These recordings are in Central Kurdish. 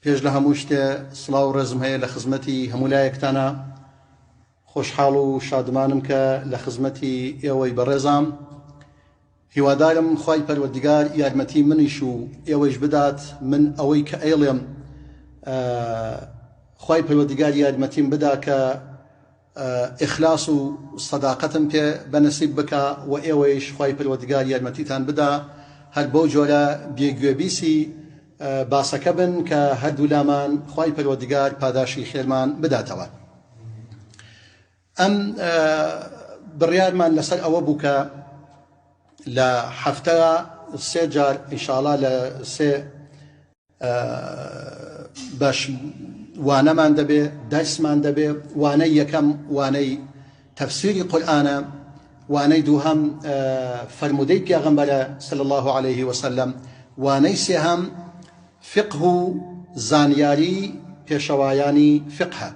پێش لە هەموو شتێ سڵاو و ڕێزم هەیە لە خزمەتی هەموو لایەکتانا. خۆشحاڵ و شادمانم کە لە خزمەتی ئێوەی بەڕێزام. هیوادارم خوای پەروەردگار یارمەتی منیش و ئێوەیش بدات من ئەوەی کە ئەیڵێم خوای پەروەردگار یارمەتیم بدا کە ئیخلاص و سەداقەتم پێ بەنسیب بکا و ئێوەیش خوای پەروەردگار یارمەتیتان بدا هەر بەو جۆرە بێگوێبیسی باسەکە بن کە هەردوولامان خوای پەروەردگار پاداشی خێرمان بداتەوە. ئەم بڕیارمان لەسەر ئەوە بوو کە لە هەفتە سێ جار ئینشاڵا لە سێ بەش وانەمان دەبێ دەرسمان دەبێ وانەی یەکەم وانەی تەفسیری قورئانە وانەی دووهەم فەرموودەی پێغەمبەرە صلی الله علیه وسلم وانەی سێهەم فقه و زانیاری پێشەوایانی فقهە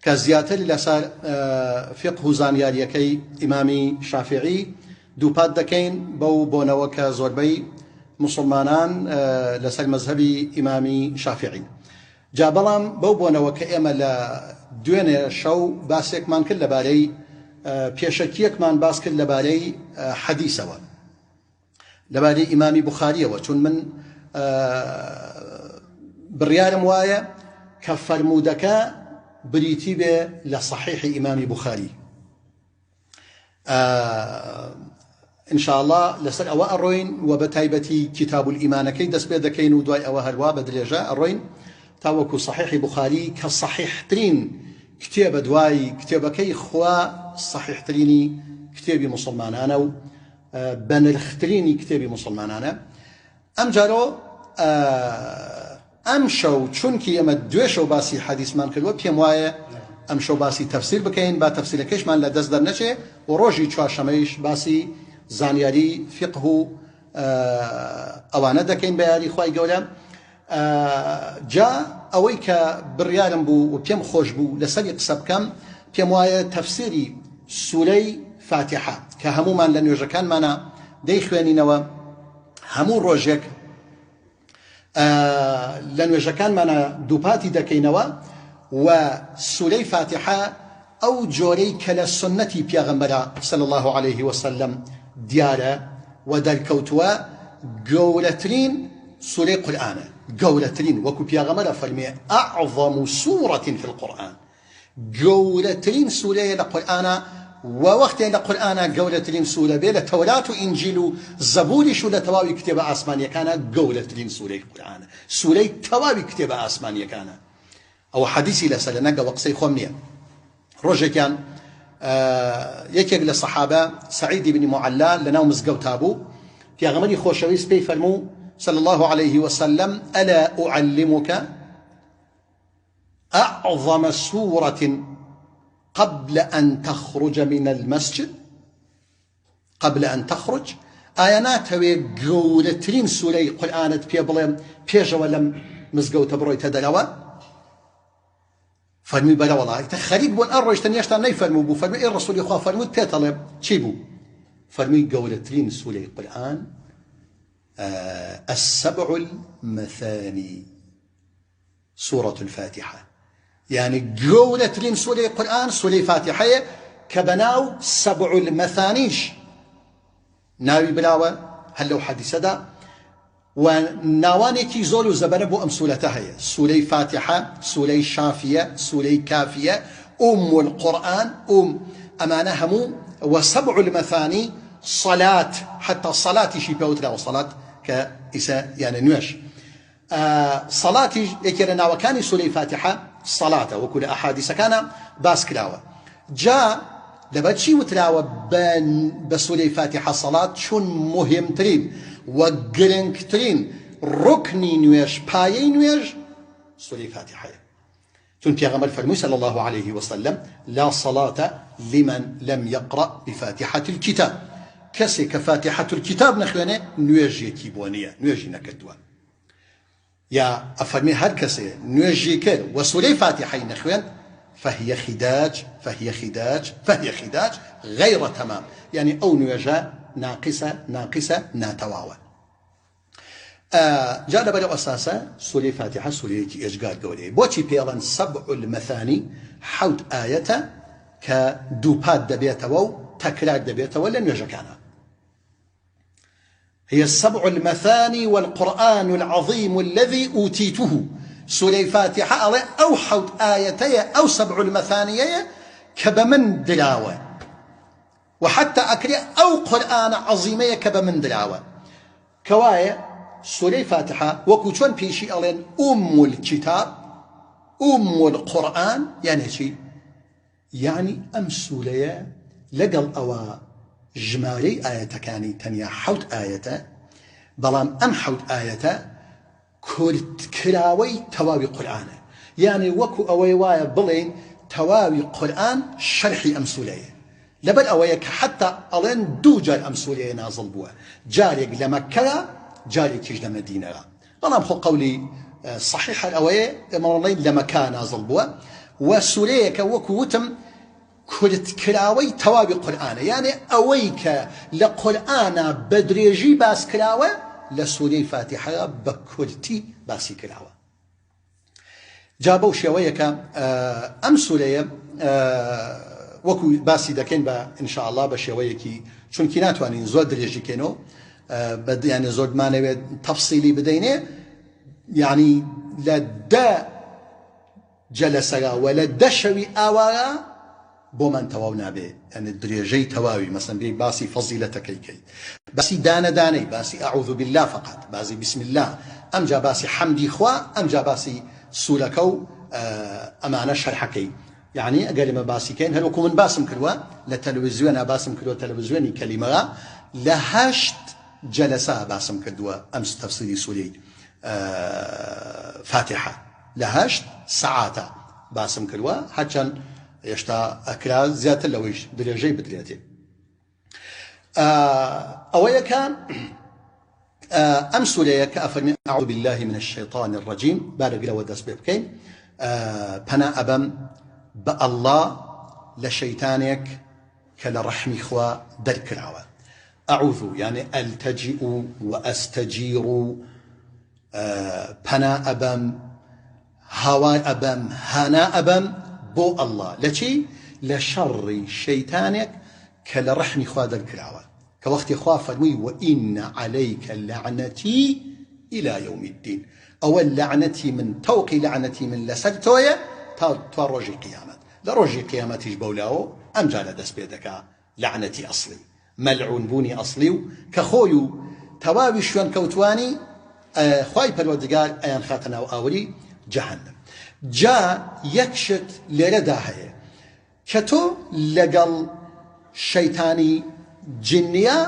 کە زیاتر لەسەر فیقه و زانیاریەکەی ئیمامی شافعی دووپات دەکەین بەو بۆنەوە کە زۆربەی موسڵمانان لەسەر مەزهەبی ئیمامی شافعین. جا بەڵام بەو بۆنەوە کە ئێمە لە دوێنێ شەو باسێکمان کرد لەبارەی پێشەکیەکمان باس کرد لەبارەی حەدیسەوە لەبارەی ئیمامی بوخاریەوە چون من بڕیارم وایە کە فەرموودەکە بریتی بێ لە صحیحی ئیمامی بوخاری انشاءاللە لەسەر ئەوە ئەڕۆین و بە تایبەتی کتاب الئیمانەکەی دەست پێ دەکەین و دوای ئەوە هەروا بە درێژە ئەڕۆین تاوەکو صحیحی بوخاری کە صحیحترین کتێبە دوای کتێبەکەی خوا صحیحترینی کتێبی موسڵمانانە و بەنرخترینی کتێبی موسڵمانانە ئەمجارۆ ئەمشەو چونکی ئێمە دوێ شەو باسی حەدیسمان کردووە پێم وایە ئەمشەو باسی تەفسیر بکەین با تەفسیرەکەیشمان لە دەست دەرنەچێ و ڕۆژی چوارشەمەیش باسی زانیاری فیقه و ئەوانە دەکەین بە یاری خوای گەورە جا ئەوەی کە بڕیارم بوو و پێم خۆش بوو لەسەری قسە بکەم پێم وایە تەفسیری سورەی فاتیحە کە هەموومان لە نوێژەکانمانا دەیخوێنینەوە هەموو ڕۆژێک لە نوێژەکانمانا دووپاتی دەکەینەوە و سورەی فاتیحە ئەو جۆرەی کە لە سوننەتی پێغەمبەرا صلی اللە علیه وسلم دیارە و دەرکەوتووە گەورەترین سورەی قورئانە گەورەترین وەکو پێغەمبەر ئەفەرموێ اعظم سورە فی القرآن گەورەترین سورەیە لە قورئانا و وەختێ لە قورئانا گەورەترین سورە بێ لە تەورات و ئینجیل و زەبوریش و لە تەواوی کتێبە ئاسمانیەکانا گەورەترین سورەی قورئانە سورەی تەواوی کتێبە ئاسمانیەکانە ئەوە حەدیسی لەسەرە نەک ئەوە قسەی خۆم نییە ڕۆژێکیان یەکێک لە سەحابە سعیدی بنی معلا لەناو مزگەوتا بوو پیاغەمبەری خۆشەویست پێی فەرموو صلی الله عليه وسلم ألا أعلمك أعظم سورة قبل أن تخرج من المسجد قبل ان تخرج ئایا ناتەوێ گەورەترین سورەی قورئانت پێ بڵێم پێشەوە لەم مزگەوتە بڕۆیتە دەرەوە؟ فەرمووی بەرە وەڵا ئیتر خەریک بوون ئەڕۆیشتن هێشتا نەیفەرموو بوو فەرمووی ئەی ڕسولی خوا فەرمووت پێتەڵێم چی بوو؟ فەرمووی گەورەترین سورەی قورئان السبع المثاني سورة الفاتحە یانی گەورەترین سورەی قورئان سورەی فاتیحەیە کە بەناو سبع المثانیش ناوی براوە هەر لەو حەدیسەدا و ناوانێکی زۆر و زەبەرە بۆ ئەم سورەتە هەیە سورەی فاتیحە سورەی شافیە سورەی کافیە ئوم القورئان ئوم ئەمانە هەموو و سبع المثانی صلات حتی صلاتیشی پێوتراوە صلات کە ئیسە یانە نوێژ سەڵاتیش یەکێ لە ناوەکانی سورەی فاتیحە سەڵاتە وەکو لە ئەحادیسەکانا باس کراوە جا لەبەر چی وتراوە بە سورەی فاتیحە سەڵات چون موهیمترین و گرنگترین ڕوکنی نوێژ پایەی نوێژ سورەی فاتیحەیە چون پێغەمبەر فەرمووی صلی اللە علیه وسلم لا صلاة لمن لم یقرأ بفاتحة الکتاب کەسێک کە فاتحة الکتاب نەخوێنێ نوێژێکی بۆ نییە نوێژی نەکردووە یا ئەفەرمێ هەر کەسێ نوێژی کرد و سورەی فاتحەی نەخوێند فهي خداج فهي خداج فهي خداج غير تمام یعنی ئەو نوێژە ناقصە ناقصە ناتەواوە. جا لەبەر ئەو ئەساسە سورەی فاتیحە سورەیەکی ئێجگار گەورەیە. بۆچی پێڵەن سبع المثانی؟ حەوت ئایەتە کە دووپات دەبێتەوە و تەکرار دەبێتەوە لە نوێژەکانا. هي السبع المثاني والقرآن العظيم الذي أوتيته سورەی فاتیحە ئەڵێ ئەو حەوت ئایەتەیە ئەو سبع المثانیەیە کە بە من دراوە. وە حەتتا ئەکرێ ئەو قورئانە عەزیمەیە کە بە من دراوە. کەوایە سورەی فاتحە وەکو چۆن پێیشی ئەڵێن ئوم الکتاب، ئوم القورئان، یانێ چی؟ یانی ئەم سورەیە لەگەڵ ئەوە ژمارەی ئایەتەکانی تەنیا حەوت ئایەتە، بەڵام ئەم حەوت ئایەتە کورتکراوەی تەواوی قورئانە، یانی وەکو ئەوەی وایە بڵێین تەواوی قورئان شەرحی ئەم سورەیە، لەبەر ئەوەیە کە حەتا ئەڵێن دوو جار ئەم سورەیە نازڵ بووە، جارێک لە مەککەرا جارێکیش لە مەدینەرا، بەڵام خۆ قەولی سەحیح هەر ئەوەیە ئێمە ئەڵێین لە مەککە نازڵ بووە، وە سورەیەکە وەکو وتم کورتکراوەی تەواوی قورئانە یانێ ئەوەی کە لە قورئانا بە درێژی باس کراوە لە سورەی فاتیحەیا بە کورتی باسی کراوە جا بەو شێوەیە کە ئەم سورەیە وەکو باسی دەکەین بە ان شاء الله بە شێوەیەکی چونکی ناتوانین زۆر درێژی کەینەوە بە یانێ زۆرمانەوێت تەفسیلی بدەینێ یعنی لە دە جەلەسەگا وە لە دە شەوی ئاوارا بۆمان تەواو نابێ یانی درێژەی تەواوی مەسەن بێی باسی فەزیلەتەکەی کەی باسی دانە دانەی باسی اعوذ باللە فقط باسی بسم اللە ئەمجا باسی حەمدی خوا ئەمجا باسی سورەکە و ئەمانە شەرحەکەی یعنی ئەگەر ئێمە باسی کەین هەر وەکو من باسم کردوە لە تەلەڤیزیۆنا باسم کردوە تەلەڤیزیۆنی کەلیمە لە هەشت جەلەسە باسم کردوە ئەم تەفسیری سورەی فاتحە لە هەشت سەعاتە باسم کردوە هەرچەند هێشتا ئەکرا زیاتر لەوەیش درێژەی بدرێتێ ئەوەیە کە ئەم سورەیە کە ئەفەرمی اعوذ بالله من الشیطان الرجیم با لەگرەوە دەست پێ بکەین پەنا ئەبەم بە ئەڵڵا لە شەیتانێک کە لە ڕەحمی خوا دەرکراوە اعوذ یانێ التجئ و استجیر پەنا ئەبەم هاوار ئەبەم هانا ئەبەم بۆ اللە لە چی؟ لە شەڕی شەیتانێک کە لە ڕەحمی خوا دەرکراوە کە وەختی خوا فەرمووی وئین علیک لعنتی الی یوم الدین ئەوە لەعنەتی من تەوقی لەعنەتی من لەسەر تۆیە تا تا ڕۆژی قیامەت لە ڕۆژی قیامەتیش بەولاوە ئەمجارە دەست پێ دەکا لەعنەتی ئەسڵی، مەلعون بوونی ئەسڵی و کە خۆی و تەواوی شوێنکەوتوانی خوای پەروەردگار ئەیانخاتە ناو ئاوری جەهەنەم. جا یەک شت لێرەدا هەیە کە تۆ لەگەڵ شەیتانی جنیا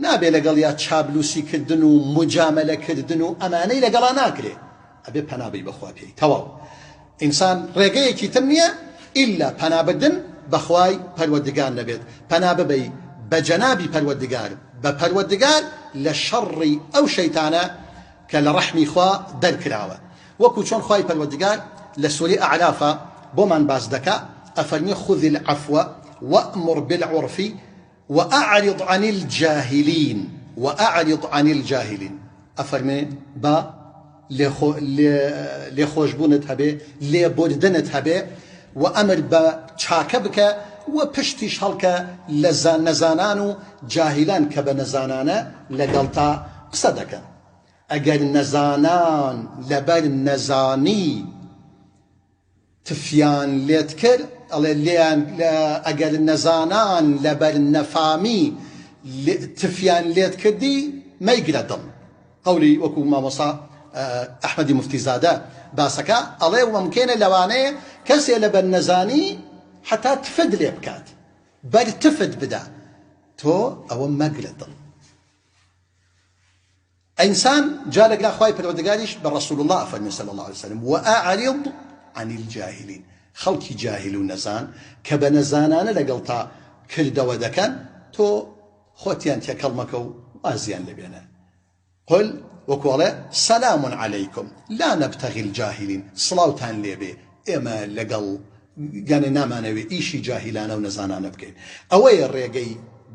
نابێ لەگەڵیا چابلوسی کردن و موجامەلە کردن و ئەمانەی لەگەڵا ناکرێ ئەبێ پەنا بەی بەخوا پێی تەواو ئینسان ڕێگەیەکی تر نییە ئیلا پەنا بردن بەخوای پەروەردگار نەبێت پەنا ببەی بە جەنابی پەروەردگار بە پەروەردگار لە شەڕی ئەو شەیتانە کە لە ڕەحمی خوا دەرکراوە وەکو چۆن خوای پەروەردگار لە سورەی ئەعرافا بۆمان باس دەکا ئەفەرموێ خذ العفو وأمر بالعرف وأعرض عن الجاهلین وأعرض عن الجاهلین ئەفەرمێ با لێخۆشبوونت هەبێ لێبوردنت هەبێ و ئەمر بە چاکە بکە و پشتیش هەڵکە لە نەزانان و جاهیلان کە بە نەزانانە لەگەڵتا قسە دەکەن ئەگەر نەزانان لەبەر نەزانی تفیان لێت کرد ئەڵێ لێیان ئەگەر نەزانان لەبەر نەفامی تفیان لێت کردی مەیگرە دڵ قەولی وەکو مامۆسا ئەحمەدی موفتی زادە باسەکە ئەڵێ ممکێنە لەوانەیە کەسێ لەبەر نەزانی حەتا تفت لێ بکات بەر تفت بدا تۆ ئەوە مەگرە دڵ. ئینسان جارێک لا خوای پەروەردگاریش بە رسول اللە ئەفەرموێ صلی اللە علیە وسلم وأعرض عن الجاهلین خەڵکی جاهیل و نەزان کە بە نەزانانە لەگەڵتا کردەوە دەکەن تۆ خۆتیان تێکەڵ مەکە و وازیان لێبێنە قل وەکو ئەڵێ سلام علیکم لا نبتغی الجاهلین سڵاوتان لێبێ ئێمە لەگەڵ یانێ نامانەوێ ئیشی جاهیلانە و نەزانانە بکەین ئەوەیە ڕێگەی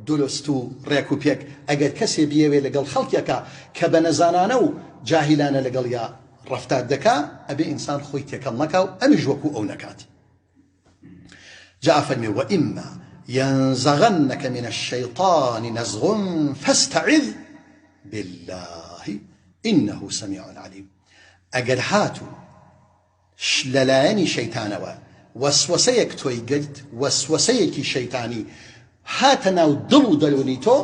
دروست و ڕێک و پێک ئەگەر کەسێ بیەوێ لەگەڵ خەڵکێکا کە بە نەزانانە و جاهیلانە لەگەڵیا ڕەفتار دەکا ئەبێ ئینسان خۆی تێکەڵ نەکا و ئەمیش وەکو ئەو نەکات. جا ئەفەرمێ وإما ينزغنك من الشیطان نزغ فاستعذ بالله إنه سمیع علیم ئەگەر هاتوو لەلایەنی شەیتانەوە وەسوەسەیەک تۆی گرت، وەسوەسەیەکی شەیتانی هاتە ناو دڵ و دەروونی تۆ،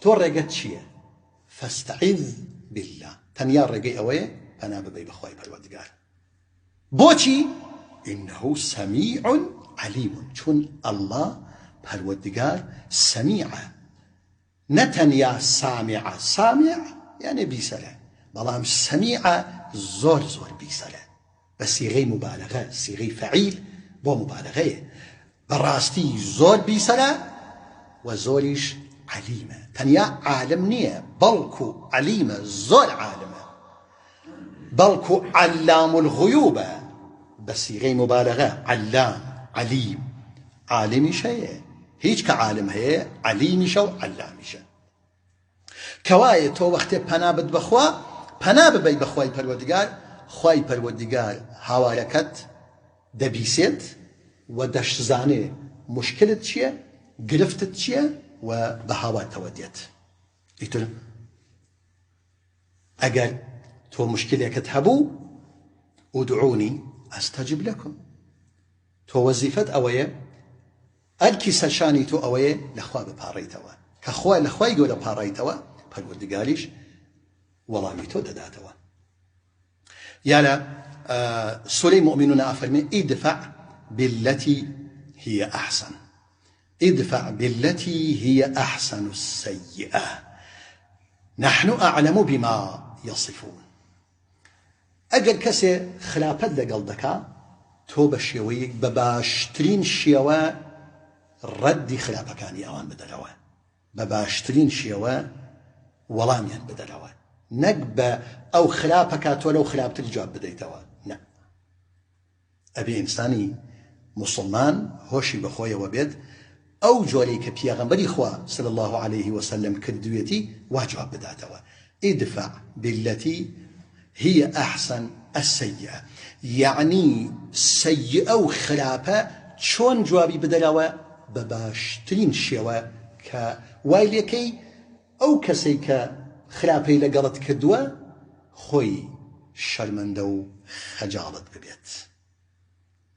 تۆ ڕێگەت چییە؟ فاستعذ باللە، تەنیا ڕێگەی ئەوەیە پەنا ببەی بە خوای پەروەردگار. بۆچی؟ انه سمیع علیم، چون اللە پەروەردگار سەمیعە، نە تەنیا سامعە، سامع یانێ بیسەرە، بەڵام سەمیعە زۆر زۆر بیسەرە، بە سیغەی موبالەغە، سیغەی فەعیل بۆ موبالەغەیە، بەڕاستی زۆر بیسەرە و زۆریش عەلیمە، تەنیا عالم نییە بەڵکو عەلیمە، زۆر عالمە، بەڵکو عەلام الغیوبە، بە سیغەی موبالەغە، عەلام، عەلیم، عالمیش هەیە، هیچ کە عالم هەیە عەلیمیشە و عەلامیشە. کەوایە تۆ وەختێ پەنا بت بەخوا، پەنا ببەی بە خوای پەروەردگار، خوای پەروەردگار هاوارەکەت دەبیسێت و دەشزانێ موشکلت چیە، گرفتت چیە و بە هاوارتەوە دێت. ئیتر ئەگەر تۆ موشکلێکت هەبوو، ادعونی استجب لکم، تۆ وەزیفەت ئەوەیە، ئەرکی سەرشانی تۆ ئەوەیە لە خوا بپاڕێیتەوە، کە خوا لە خوای گەورە پاڕایتەوە پەروەردگاریش وەڵامی تۆ دەداتەوە. یا لە سورەی موئمینون ئەفەرمێ ادفع بالتي هي احسن، ادفع بالتي هي احسن السیئە نحن اعلم بما یصفون. ئەگەر کەسێ خراپەت لەگەڵ دەکا تۆ بە شێوەیەک بە باشترین شێوە ڕەدی خراپەکانی ئەوان بدەرەوە، بە باشترین شێوە وەڵامیان بدەرەوە، نەک بە ئەو خراپەکا تۆ لەو خراپتر جواب بدەیتەوە، نا. ئەبێ ئینسانی موسڵمان هۆشی بە خۆیەوە بێت ئەو جۆرەی کە پیاغەمبەری خوا صلی اللە علیه وسلم کردویەتی وا جواب بداتەوە ادفع باللتی هی احسن السیئە یەعنی سەیئە و خراپە چۆن جوابی بدەرەوە بە باشترین شێوە کە وای لێکەی ئەو کەسەی کە خراپەی لەگەڵت کردووە خۆی شەرمەندە و خەجاڵەت ببێت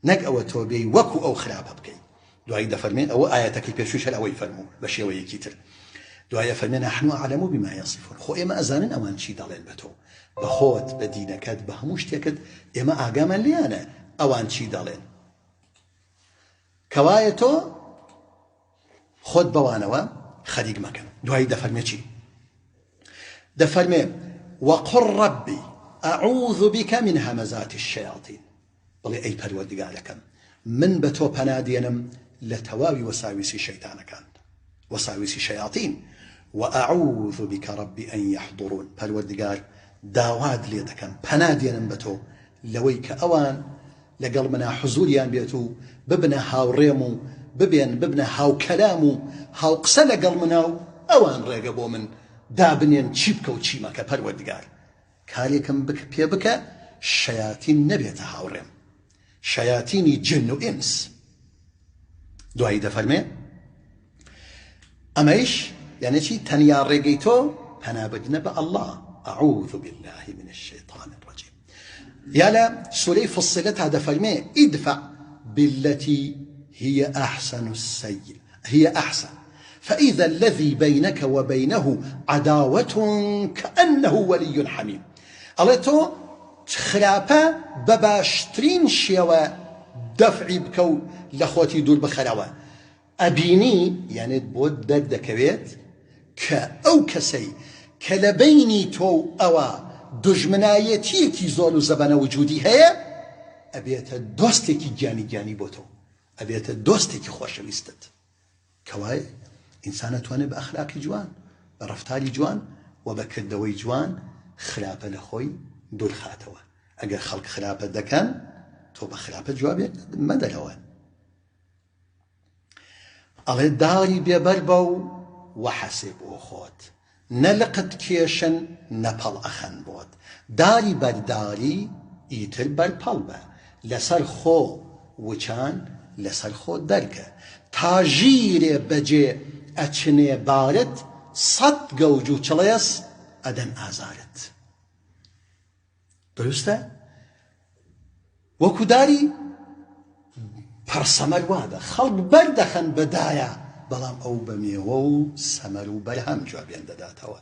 نەک ئەوە تۆ بێی وەکو ئەو خراپە بکەی. دوایی دەفەرمێ ئەوە ئایەتەکەی پێشوویش هەر ئەوەی فەرموو بە شێوەیەکی تر. دوایی ئەفەرمێ نحن اعلم بما یصفون خۆ ئێمە ئەزانن ئەوان چی دەڵێن بە تۆ بە خۆت بە دینەکەت بە هەموو شتێکت ئێمە ئاگامان لێیانە ئەوان چی دەڵێن. کەوایە تۆ خۆت بەوانەوە خەریک مەکە. دوایی دەفەرمێ چی؟ دەفەرمێ وقل ربی اعوذ بک من همزات الشیاطین بڵێ ئەی پەروەردگارەکەم من بە تۆ پەنا دێنم لە تەواوی وەساویسی شەیتانەکان وەساویسی شەیاطین وأعوذ بک رب أن يحضرون پەروەردگار داوات لێ دەکەم پەنا دێنم بە تۆ لەوەی کە ئەوان لەگەڵ منا حزوریان بێت و ببنە هاوڕێم و ببێن ببنە هاوکەلام و هاوقسە لەگەڵ منا و ئەوان ڕێگە بۆ من دابنێن چی بکە و چی مەکە پەروەردگار کارێکم بک پێ بکە شەیاتین نەبێتە هاوڕێم شەیاتینی جن و ئینس دوایی دەفەرمێ ئەمەیش یعنی چی تەنیا ڕێگەی تۆ پەنابردنە بە ئەڵڵا أعوذ بالله من الشیطان الرجیم یا لە سورەی فصلت تا دەفەرمێ ادفع بالتي هي أحسن السيئة هي أحسن فإذا الذي بينك وبينه عداوة كأنه ولي حميم ئەڵێ تۆ خراپە بە باشترین شێوە دەفعی بکە و لە خۆتی دوور بخەرەوە ئەبینی یانێ بۆت دەردەکەوێت کە ئەو کەسەی کە لە بەینی تۆ و ئەوا دوژمنایەتیەکی زۆر و زەبەنە وجودی هەیە ئەبێتە دۆستێکی گیانی گیانی بۆ تۆ ئەبێتە دۆستێکی خۆشەویستت. کەوایە ئینسان ئەتوانێت بە ئەخلاقی جوان، بە ڕەفتاری جوان و بە کردەوەی جوان خراپە لە خۆی دوور خاتەوە. ئەگەر خەڵک خراپە دەکەن تۆ بە خراپە جوابیان مەدەرەوە. ئەڵێ داری بێبەر بە و وەحەسێ بۆ خۆت، نە لقت کێشن نە پەڵ ئەخەن بۆت، داری بەرداری ئیتر بەرپەڵ بە، لەسەر خۆ وچان لەسەر خۆ دەرکە، تا ژیرێ بەجێ ئەچنێ بارت، سەت گەوج و چڵێس ئەدەن ئازارت. دروستە؟ وەکو داری پڕ سەمەر وابە، خەڵک بەر دەخەن بە دایە، بەڵام ئەو بە مێوە و سەمەر و بەرهەم جوابیان دەداتەوە.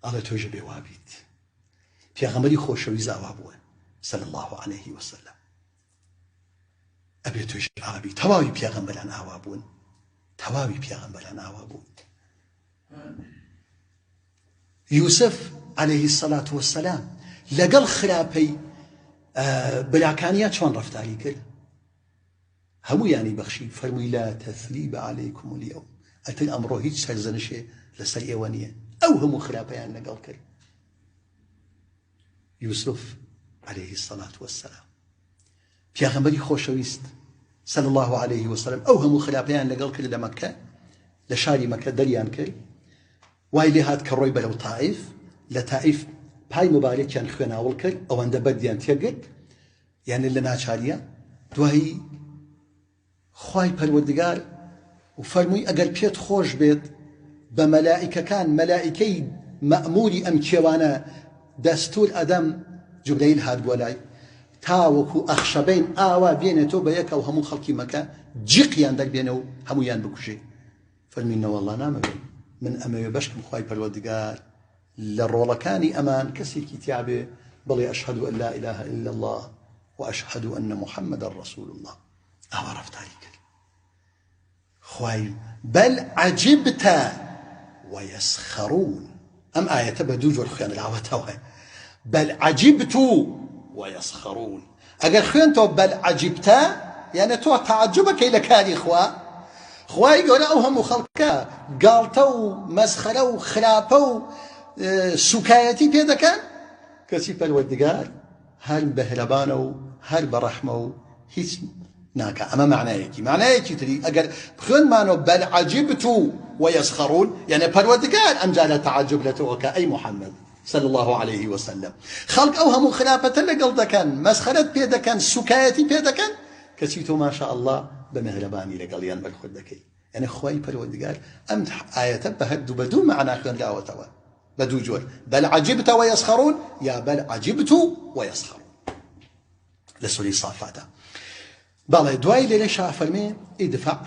ئەڵێ تۆش بێ وابیت. پێغەمبەری خۆشەویست ئاوا بووە صلی الله علیه وسلم. ئەبێ تۆش ئاوابی. تەواوی پێغەمبەران ئاوا بوون. تەواوی پێغەمبەران ئاوا بوون. یوسف علیه الصلاة والسلام لەگەڵ خراپەی براکانیا چۆن ڕەفتاری کرد؟ هەموویانی بەخشی، فەرمووی لا تثریب علیکم اليوم، ئەتر ئەمڕۆ هیچ سەرزەنشێ لەسەر ئێوە نییە. ئەو هەموو خراپەیان لەگەڵ کرد. یوسف علیه الصلاة والسلام پێغەمبەری خۆشەویست صلی الله علیه وسلم ئەو هەموو خراپەیان لەگەڵ کرد لە مەکە، لە شاری مەکە دەریان کرد، وای لێ هات کە ڕۆی بەرەو تائیف، لە تائیف پای موبارەکیان خوێناوڵ کرد، ئەوەندە بەردیان تێگرت، یعنی لە ناچاریە. دوایی خوای پەروەردگار و فەرمووی ئەگەر پێت خۆش بێت بە مەلائیکەکان، مەلائیکەی مەئموری ئەم کێوانە دەستور ئەدەم، جوبرەیل هات بۆ لای تاوەکو ئەخشەبەین ئاوا بێنێتەوە بە یەکەوە هەموو خەڵکی مەکە جیقیان دەربێنێ و هەموویان بکوژێ. فەرمی نەوەڵڵا نامەوێ، من ئەمەوێ بەشکم خوای پەروەردگار لە ڕۆڵەکانی ئەمان کەسێکی تیابێ بڵێ ئەشهەدو ئەن لا ئیلاهە ئیلا اللە و ئەشهەدو ئەن محەممەدە ڕەسول اللە. ئاوا ڕەفتاری کرد خوای بەل عەجبتە ویسخرون. ئەم ئایەتە بە دوو جۆر خوێنراوەتەوە، بەل عەجبت ویسخرون. ئەگەر خوێنتەوە بەل عەجبتە یعنی تۆ تەعەجوبەکەی لە کاری خوا، خوای گەورە ئەو هەموو خەڵکە گاڵتە و مەسخەرە و خراپە و سوکایەتی پێ دەکەن، کەچی پەروەردگار هەر بەهرەبانە و هەر بە ڕەحمە و هیچ ناکا. ئەمە معنایەکی. معنایەکی تری ئەگەر بخوێنمانەوە بەل عەجبت ویسخرون، یعنی پەروەردگار ئەمجارە تەعەجوب لە تۆ ئەکا ئەی محەممەد صلی الله علیه وسلم، خەڵک ئەو هەموو خراپەتە لەگەڵ دەکەن، مەسخەرەت پێ دەکەن، سوکایەتی پێ دەکەن، کەچی تۆ ماشاء الله بە مهرەبانی لەگەڵیان بەرخورد دەکەی. یعنی خوای پەروەردگار ئەم ئایەتە بە هەردوو بە دوو مەعنا خوێنراوەتەوە، بە دوو جۆر، بەل عەجبت ویسخرون یا بەل عەجبت ویسخرون لە سوری صافاتا. بەڵێ دوای لێرە شا فەرمێ ئیدفع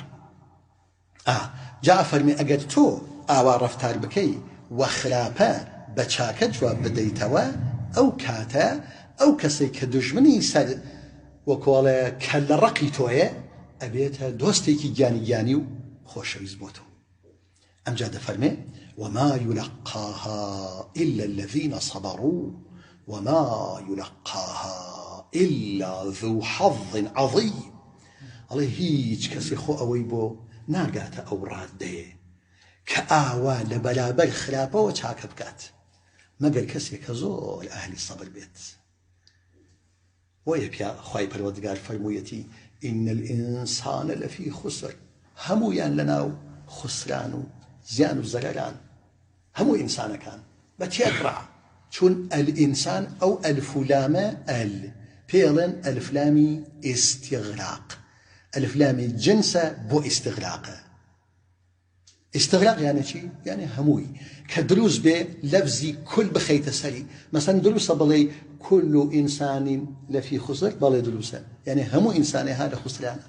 ئا جا فەرمێ ئەگەر تۆ ئاوا ڕەفتار بکەی و خراپە بە چاکە جواب بدەیتەوە، ئەو کاتە ئەو کەسەی کە دوژمنی سەر وەکۆڵێ کە لە ڕقی تۆیە ئەبێتە دۆستێکی گیانی گیانی و خۆشەویست بۆ تۆ. ئەمجا دەفەرمێ وما یلقاها الا الذین صبروا وما یلقاها الا ذو حظ عظیم. ئەڵێ هیچ کەسێ خۆ ئەوەی بۆ ناگاتە ئەو ڕاددەیە کە ئاوا لە بەرابەر خراپەوە چاکە بکات، مەگەر کەسێک کە زۆر ئەهلی سەبر بێت. بۆیە پیا خوای پەروەردگار فەرموویەتی ان الانسان لفی خسر، هەموویان لەناو خسران و زیان و زەرەران، هەموو ئینسانەکان بە تێکڕا، چون الانسان ئەو ئەلف و لامە ئەل پێڵێن ئەلف لامی ئیستیغراق، ئەلف لامی جنسە بۆ ئیستیغراقە. استغراق یانە چی؟ یانە هەمووی کە دروست بێ لەفزی کل بخەیتە سەری. مەسەن دروستە بڵێ کل ئینسان لەفی خسر؟ بەڵێ دروستە، یعنی هەموو ئینسانێ ها لە خسرانە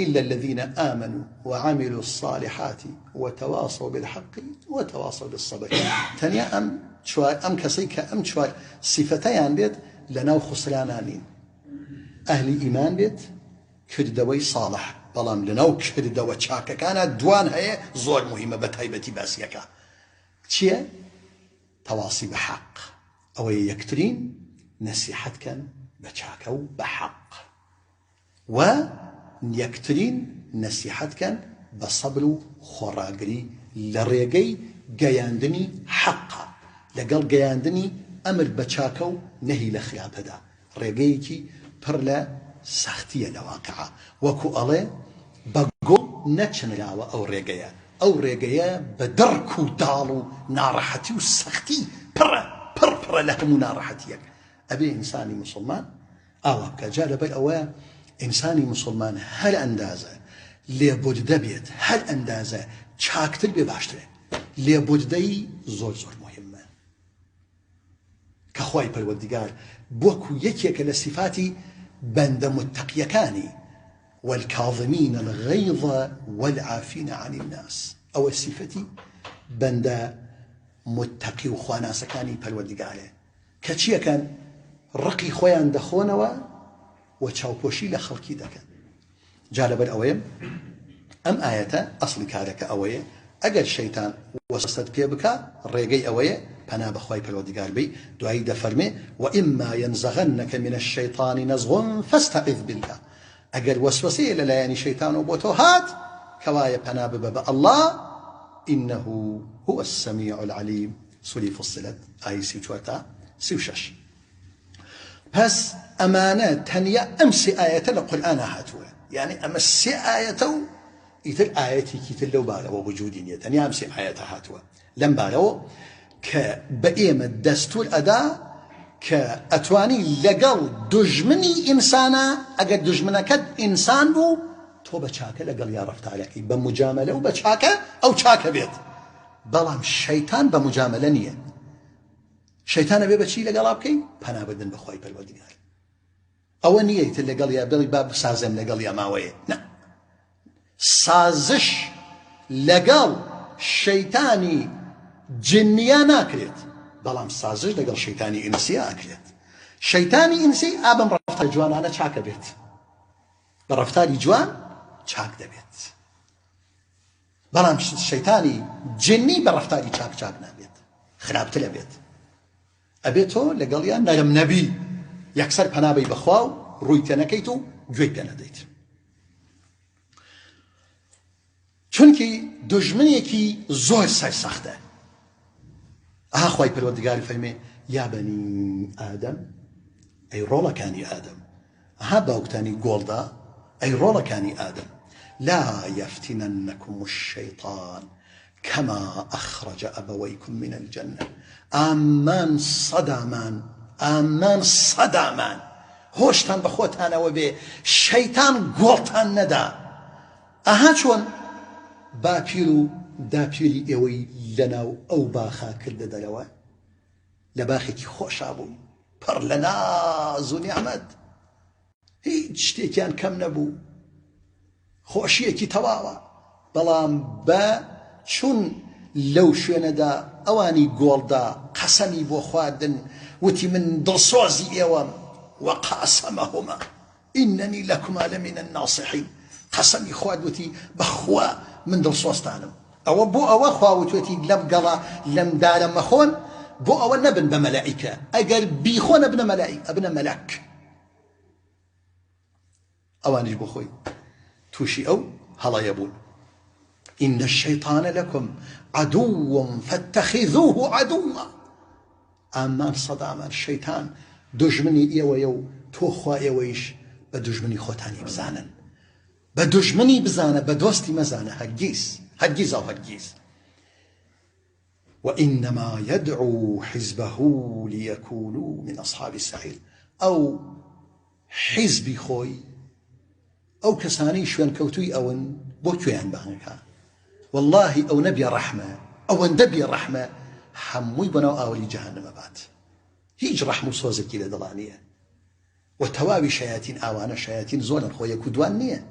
إلا الذين آمنوا وعملوا الصالحات وتواصوا بالحق وتواصوا بالصبر. تەنیا ئەم چوار ئەم کەسەی کە ئەم چوار سیفەتەیان بێت لەناو خسرانە نین، ئەهلی ئیمان بێت، کردەوەی ساڵح، بەڵام لەناو کردەوە چاکەکانا دوان هەیە زۆر موهیمە بە تایبەتی باسیەکە چیە؟ تەواسی بە حەق، ئەوەیە یەکترین نەسیحەت کەن بە چاکە و بە حەق، و یەکترین نەسیحەت کەن بە سەبر و خۆڕاگری لە ڕێگەی گەیاندنی حەقا، لەگەڵ گەیاندنی ئەمر بە چاکە و نەهی لە خراپەدا، ڕێگەیەکی پڕ لە سەختیە لە واقعا، وەکو ئەڵێ. بە گوڵ نەچنراوە ئەو ڕێگەیە، ئەو ڕێگەیە بە دڕک و داڵ و ناڕەحەتی و سەختی پڕە، پڕ پڕە لە هەموو ناڕەحەتییەک. ئەبێ ئینسانی موسڵمان ئاوا بکا. جا لەبەر ئەوە ئینسانی موسڵمان هەر ئەندازە لێبوردە بێت، هەر ئەندازە چاکتر بێ باشترە. لێبوردەیی زۆر زۆر موهیمە. کە خوای پەروەردگار وەکو یەکێکە لە سیفاتی بەندە متەقیەکانی، والکاظمین الغیظ والعافین عن الناس، ئەوە سیفەتی بەندە متەقی و خواناسەکانی پەروەردگارە کە چیەکەن؟ ڕقی خۆیان دەخۆنەوە و چاوپۆشی لە خەڵکی دەکەن. جا لەبەر ئەوەیە ئەم ئایەتە ئەسڵی کارەکە ئەوەیە ئەگەر شەیتان وەسوەسەت پێ بکا ڕێگەی ئەوەیە پەنا بەخوای پەروەردگار بەی دوایی دەفەرمێ وإما ينزغنك من الشیطان نزغ فاستعذ بالله ئەگەر وەسوەسەیە لە لایەنی شەیتانەوە بۆ تۆ هات کەوایە پەنا ببە بە اللە إنه هو السمیع العلیم سوری فصلت ئایەی 34 تا 36. پس ئەمانە تەنیا ئەم سێ ئایەتە لە قورئانا هاتووە یانی ئەمە سێ ئایەتە و ئیتر ئایەتێکی تر لەو بارەوە وجودی نییە تەنیا ئەم سێ ئایەتە هاتووە لەم بارەوە کە بە ئێمە دەستور ئەدا کە ئەتوانی لەگەڵ دوژمنی ئینسانە ئەگەر دوژمنەکەت ئینسان بوو تۆ بە چاکە لەگەڵ یا ڕەفتارەکەی بە مجاملە و بە چاکە ئەو چاکە بێت بەڵام شەیتان بە مجاملە نییە شەیتان ئەبێ بە چی لەگەڵا بکەی؟ پەنا بردن بە خوای پەروەردگار. ئەوە نییە ئیتر لەگەڵیا بڵی با بسازێم لەگەڵیا ماوەیە نا سازش لەگەڵ شەیتانی جنیا ناکرێت بەڵام سازش لەگەڵ شەیتانی ئینسیا ئەکرێت شەیتانی ئینسی ئابم ڕەفتار جوانانە چاکە بێت بە ڕەفتاری جوان چاک دەبێت بەڵام شەیتانی جنی بە ڕەفتاری چاک چاک نابێت خراپتر ئەبێت ئەبێت تۆ لەگەڵیان نەرم نەبی یەکسەر پەنابەی بەخوا و ڕووی تێنەکەیت و گوێی پێ نەدەیت چونکی دژمنێکی زۆر سەرسەختە ئەها خوای پەروەردگار فەرمێ یا بەنی ئادەم ئەی ڕۆڵەکانی ئادەم ئەها باوکتانی گۆڵدا ئەی ڕۆڵەکانی ئادەم لا یفتننکم الشیطان کما اخرج ابویکم من الجنە ئامان سەدامان ئامان سەدامان هۆشتان بە خۆتانەوە بێ شەیتان گۆڵتان نەدا ئەها چۆن باپیر و داپیری ئێوەی لەناو ئەو باخە کردە دەرەوە لە باخێکی خۆشا بوون پڕ لە ناز و نیعمەت هیچ شتێکیان کەم نەبوو خۆشیەکی تەواوە بەڵام بە چون لەو شوێنەدا ئەوانی گۆڵدا قەسەمی بۆ خواردن وتی من دڵسۆزی ئێوەم وقاسمهما اننی لکما لمن الناصحین قەسەمی خوارد وتی بەخوا من دڵسۆزتانم ئەوە بۆ ئەوە خوا وتوێتی لەم گەڵا لەم دارە مەخۆن بۆ ئەوە نەبن بە مەلائیکە ئەگەر بیخۆن ئەبنە مەلائیک ئەبنە مەلەک ئەوانیش بۆ خۆی تووشی ئەو هەڵەیە بوون إن الشيطان لكم عدو فاتخذوه عدوا ئامان سەدامان شەیتان دوژمنی ئێوەیە و تۆخوا ئێوەیش بە دوژمنی خۆتانی بزانن بە دوژمنی بزانە بە دۆستی مەزانە هەرگیز هەرگیز ئەو هەرگیز وإنما يدعو حزبه ليكونوا من أصحاب السعير ئەو حیزبی خۆی ئەو کەسانەی شوێنکەوتووی ئەون بۆ کوێیان بانگەکا وەڵاهی ئەونە بێ ڕەحمە ئەوەندە بێ ڕەحمە هەمووی بۆ ناو ئاوری جەهەنم ئەبات هیچ ڕەحم و سۆزێکی لە دڵا نییە و تەواوی شەیاتین ئاوانە شەیاتین زۆرن خۆ یەک و دوان نییە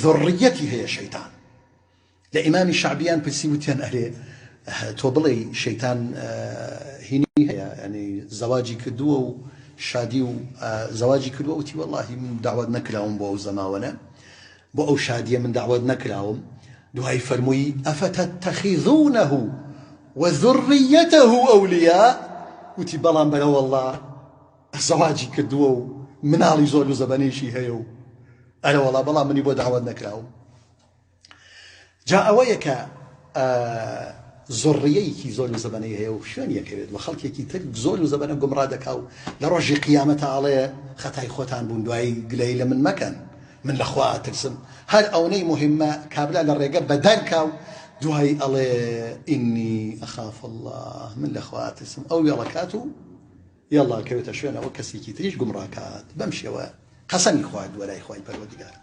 ذوڕیەتی هەیە شەیتان. لە ئیمامی شەعبیان پرسی وتیان ئەرێ تۆ بڵێی شەیتان هینی هەیە یعنی زەواجی کردووە و شادی و زەواجی کردووە وتی وەڵاهی من داوات نەکراوم بۆ ئەو زەماوەنە بۆ ئەو شادیە من داوات نەکراوم دوای فەرمووی ئەفەتەتەخیذونه وذریته ئەولیا وتی بەڵام بەرە والله زەواجی کردووە و مناڵی زۆر و زەبەنێکی هەیە و ئەرەوەڵا بەڵام منی بۆ داوات نەکراوم جا ئەوەیە کە زۆڕیەیەکی زۆر و زەبەنەی هەیە و شوێن یەکەوێت و خەڵکێکی تر زۆر و زەبەنە گومڕا دەکا و لە ڕۆژی قیامەتە ئەڵێ خەتای خۆتان بوون دوایی گلەی لە من مەکەن. من لە خوا ئەترسم. هەر ئەونەی موهیمە کابرا لە ڕێگە بەدەر کا و دوایی ئەڵێ ئینی ئەخاف اللە من لە خوا ئەترسم ئەو وێڵەکات و یەڵا کەوێتە شوێنەوە کەسێکی تریش گومڕاکات بەم شێوە قەسەمی خواردووە لای خوای پەروەردگار.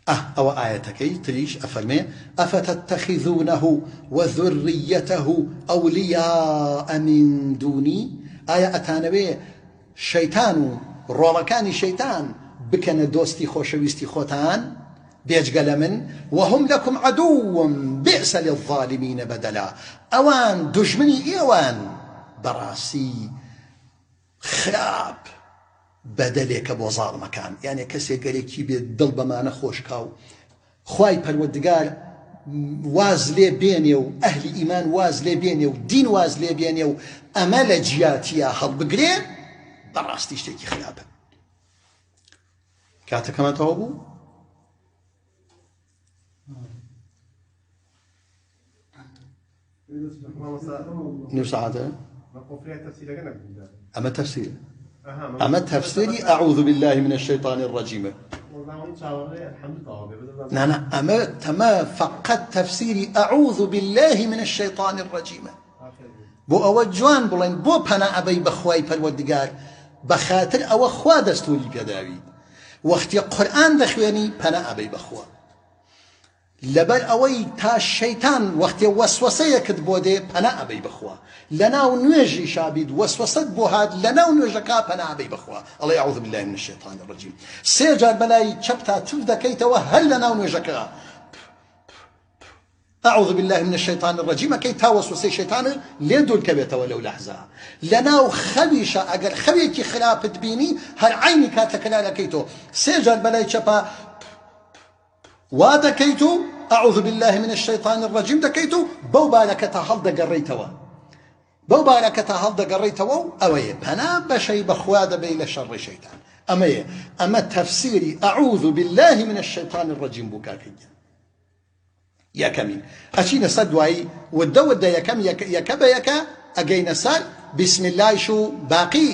ئه ئەوە ئایەتەکەی تریش ئەفەرمێ، افتتخذونه وذریته اولیاء من دونی، ئایا ئەتانەوێ شەیتان و ڕۆڵەکانی شەیتان بکەنە دۆستی خۆشەویستی خۆتان بێجگە لە من، وهم لکم عدو بئس للظالمین بدلا، ئەوان دوژمنی ئێوەن بەڕاستی خراپ بەدەلێکە بۆ زاڵمەکان یانێ کەسێک گەرێکی بێت دڵ بەمانە خۆشکا و خوای پەروەردگار واز لێ بێنێ و ئەهلی ئیمان واز لێ بێنێ و دین واز لێ بێنێ و ئەمە لە جیاتیا هەڵبگرێ بەڕاستی شتێکی خراپە. کاتەکەمان تەواو بوو؟ نیو سەعاتە ئەمە تەفسیر ئەمە تەفسیری ئەعوذ بالله من الشیطان الرجیم نا نا ئەمە تەمە فقط تەفسیری ئەعوذ بالله من الشیطان الرجیم بۆ ئەوە جوان بڵێن بۆ پەنا ئەبەی بەخوای پەروەردگار بەخاتر ئەوە خوا دەستوری پێداویت وەختی قورئان دەخوێنی پەنا ئەبەی بەخوا لەبەر ئەوەی تا شەیتان وەختێ وەسوەسەیەکت بۆ دێ پەنا ئەبەی بەخوا لەناو نوێژیشا بیت وەسوەسەت بۆ هات لەناو نوێژەکا پەنا ئەبەی بەخوا ئەڵێ اعوذ باللە من الشیطان الرجیم سێ جار بەلای چەپتا تف دەکەیتەوە هەر لەناو نوێژەکە اعوذ باللە من الشیطان الرجیم ئەکەی تا وەسوەسەی شەیتان لێ دوور کەوێتەوە لەو لەحزە لەناو خەویشا ئەگەر خەوێکی خراپت بینی هەر عەینی کات تەکرار ئەکەیتەوە سێ جار بەلای چەپا وا دەکەیت و اعوذ باللە من الشیطان الرجیم دەکەیت و بەو بارەکەتە هەڵدەگەڕێیتەوە بەو بارەکەتە هەڵدەگەڕێیتەوە و ئەوەیە پەنا بەشەی بەخوا دەبەی لە شەڕی شەیتان ئەمەیە ئەمە تەفسیری اعوذ باللە من الشیطان الرجیم بوو کاکە گیان یەکەمین ئەچینە سەر دوایی وردە وردە یەکەم یەکە بە یەکە ئەگەینە سەر بسم اللەیش و باقی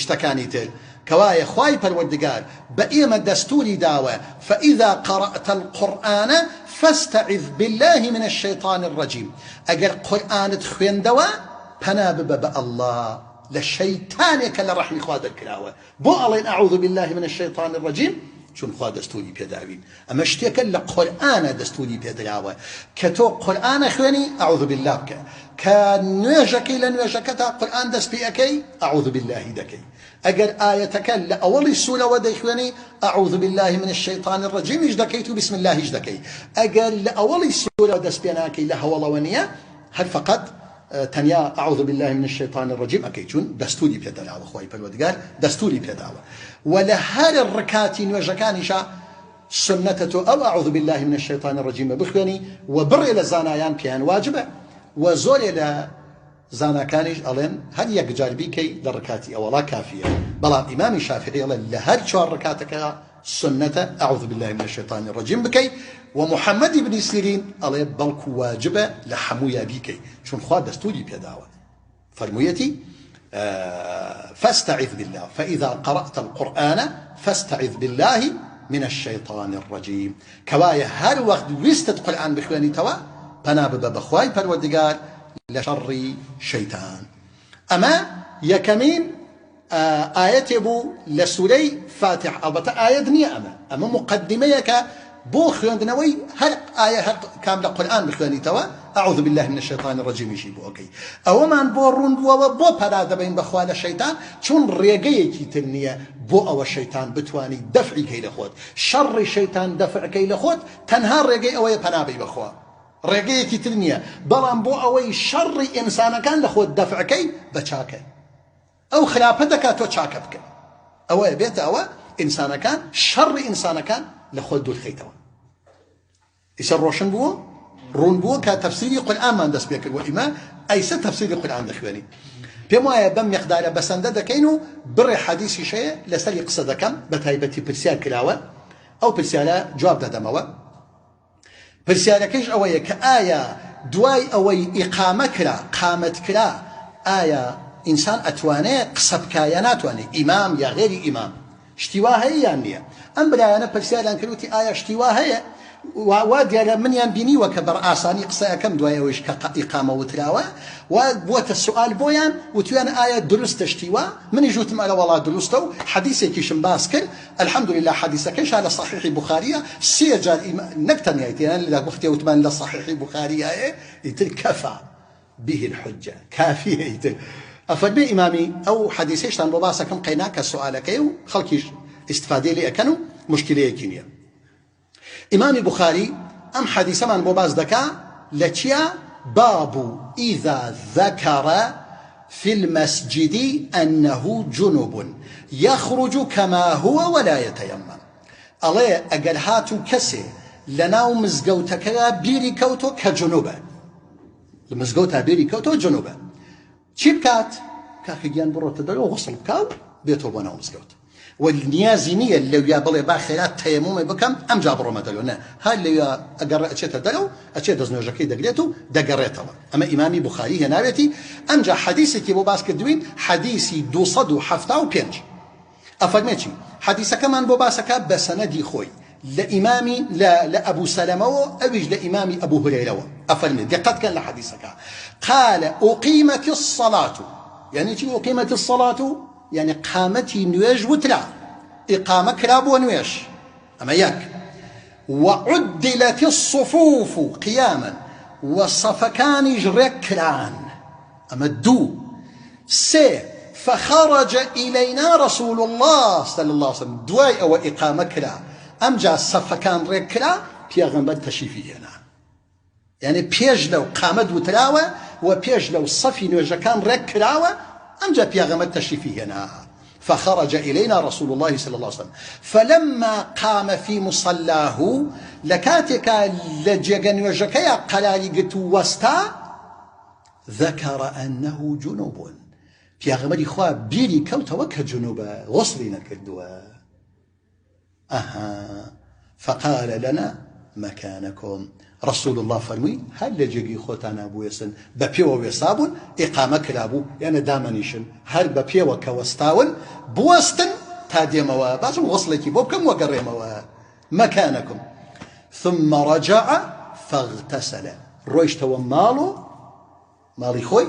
شتەکانی تر کەوایە خوای پەروەردگار بە ئێمە دەستوری داوە فاذا قرأت القرآن فاستعذ بالله من الشیطان الرجیم ئەگەر قورئانت خوێندەوە پەنا ببە بە اللە لە شەیتانێک کە لە ڕەحمی خوا دەرکراوە بۆ ئەڵێن اعوذ باللە من الشیطان الرجیم چون خوا دەستوری پێداوین ئەمە شتێکە لە قورئانە دەستوری پێدراوە کە تۆ قورئان ئەخوێنی اعوذ باللە بکە کە نوێژەکەی لە نوێژەکەتا قورئان دەست پێ ئەکەی اعوذ باللە دەکەی ئەگەر ئایەتەکە لە ئەوەڵی سورەوە دەیخوێنی اعوذ باللە من الشیطان الرجیم یش دەکەیت و بسم اللە یش دەکەی ئەگەر لە ئەوەڵی سورەوە دەست پێ ناکەی لە هەوەڵەوە نییە هەر فقط تەنیا اعوذ باللە من الشیطان الرجیم ئەکەی چون دەستوری پێدراوە خوای پەروەردگار دەستوری پێداوە وە لە هەر ڕکاتی نوێژەکانیشا سوننەتە تۆ ئەو اعوذ باللە من الشیطان الرجیم بخوێنی وە بڕێ لە زانایان پێیان واجبە وە زۆرێ لە زاناکانیش ئەڵێن هەر یەک جار بیکەی لە ڕکاتی ئەوەڵا کافیە بەڵام ئیمامی شافعی ئەڵێ لە هەر چوار ڕکاتەکە سوننەتە اعوذ باللە من الشیطان الرجیم بکەی وە محمد ابن سیرین ئەڵێ بەڵکو واجبە لە حەموویا بیکەی چون خوا دەستوری پێداوە فەرموویەتی فاستعذ بالله فإذا قرأت القرآن فاستعذ بالله من الشیطان الرجیم کەوایە هەر وەخت ویستت قورئان بخوێنیتەوە پەنا ببە بەخوای پەروەردگار لە شەڕی شەیتان ئەمە یەکەمین ئایەتێ بوو لە سورەی فاتح ئەڵبەتە ئایەت نییە ئەمە ئەمە مقدمەیەکە بۆ خوێندنەوەی هەر ئایە هەر کام لە قورئان بخوێنیتەوە اعوذ بالله من الشیطان الرجیم یشی بۆ ئەکەی ئەوەمان بۆ ڕوون بووەوە بۆ پەنا دەبەین بەخوا لە شەیتان چون ڕێگەیەکی تر نییە بۆ ئەوە شەیتان بتوانی دەفعی کەی لە خۆت شەڕی شەیتان دەفع کەی لە خۆت تەنها ڕێگەی ئەوەیە پەنا بەی بەخوا ڕێگەیەکی تر نییە بەڵام بۆ ئەوەی شەڕی ئینسانەکان لە خۆت دەفع کەی بە چاکە ئەو خراپە دەکات تۆ چاکە بکە ئەوەیە بێتە ئەوە ئینسانەکان شەڕی ئینسانەکان لە خۆت دوور خەیتەوە ئیسە ڕۆشن بووە ڕوون بووە کە تەفسیری قورئانمان دەست پێ کردووە ئیمە ئەیسە تەفسیری قورئان دەخوێنین پێم وایە بەم مقدارە بەسەندە دەکەین و بڕێ حەدیسیش هەیە لەسەری قسە دەکەم بە تایبەتی پرسیار کراوە ئەو پرسیارە جواب دەدەمەوە پرسیارەکەیش ئەوەیە کە ئایا دوای ئەوەی ئیقامە کرا، قامەت کرا، ئایا ئینسان ئەتوانێ قسە بکا یا ناتوانێ، ئیمام یا غەیری ئیمام، شتی وا هەیە یان نییە؟ ئەم برایانە پرسیاریان کرد وتی ئایا شتی وا هەیە؟ وا دیارە منیان بینیوە کە بەر ئاسانی قسە ئەکەم دوای ئەوەیش کە ئیقامە وتراوە و بووەتە سوئال بۆیان وتویانە ئایا دروستە شتی وا؟ منیش وتم ئەرە وەڵا دروستە و حەدیسێکیشم باس کرد الحمدللە حەدیسەکەیش لە صحیحی بوخاریە سێ جار نەک تەنیا ئیتر لە وەختێ وتمان لە صحیحی بوخاریایە ئیتر کەفا به الحجە کافیە ئیتر ئەفەرمێ ئیمامی ئەو حەدیسەیشتان بۆ باسەکەم قەیناکە سوئالەکەی و خەڵکیش ئیستفادەی لێ ئەکەن و موشکیلەیەکی نییە. ئیمامی بوخاری ئەم حەدیسەمان بۆ باس دەکا لە چیا؟ باب اذا ذکر فی المسجد انه جنب یخرج کما هو ولا یتیمم ئەڵێ ئەگەر هاتوو کەسێ لەناو مزگەوتەکەیا بیری کەوتۆ کە جنوبە لە مزگەوتا بیری کەوتۆ جنوبە چی بکات؟ کاکە گیان بڕۆتە دەرەوە غوسڵ بکا و بێتەوە بۆ ناو مزگەوت و نیازی نییە لەویا بڵێ با خێرا تەیەمومێ بکەم ئەمجا بڕۆمە دەرەوە نە هەر لەویا ئەگەڕ ئەچێتە دەرەوە ئەچێت دەستنوێژەکەی دەگرێت و دەگەڕێتەوە ئەمە ئیمامی بوخاری هێناوێتی ئەمجا حەدیسێکی بۆ باس کردوین حەدیسی 275 ئەفەرمێ چی؟ حەدیسەکەمان بۆ باسەکا بە سەنەدی خۆی لە ئیمامی لە لە ئەبو سەلەمەوە ئەویش لە ئیمامی ئەبو هورەیرەوە ئەفەرمێ دقەت کەن لە حەدیسەکە قال أقيمت الصلاة یعنی چی أقيمت الصلاة یعنی قامەتی نوێژ وترا ئیقامە کرا بۆ نوێژ ئەمە یەک وعدلت الصفوف قياما وصفەکانیش ڕێک کران ئەمە دوو. سێ، فخرج الینا رسول اللە صلی اللە علیە وسلم، دوای ئەوە ئیقامە کرا ئەمجا سەفەکان ڕێک کرا پێغەمبەر تەشریفی هێنا. یانی پێش لەو قامەت وتراوە و پێش لەو سەفی نوێژەکان ڕێک کراوە ئەمجا پێغەمبەر تەشریفی هێنا. فخرج الینا رسول اللە صلی اللە علیە وسلم فلما قام فی مصلاه لە کاتێکا لە جێگە نوێژەکەیا قەراری گرت و وەستا، ذکر انه جنب پیاغەمبەری خوا بیری کەوتەوە کە جنوبە غوسڵی نەکردووە ئەها فقال لنا مكانكم رسول الله فەرمووی هەر لە جێگەی خۆتانا بوێسن بە پێوە وێسابوون ئیقامە کرابوو یانە دامەنیشن هەر بە پێوە کە وەستاون بوەستن تا دێمەوە باشم غوسڵێکی بۆ بکەم وەگەڕێمەوە مكانكم ثم رجع فاغتسل ڕۆیشتەوە ماڵ و ماڵی خۆی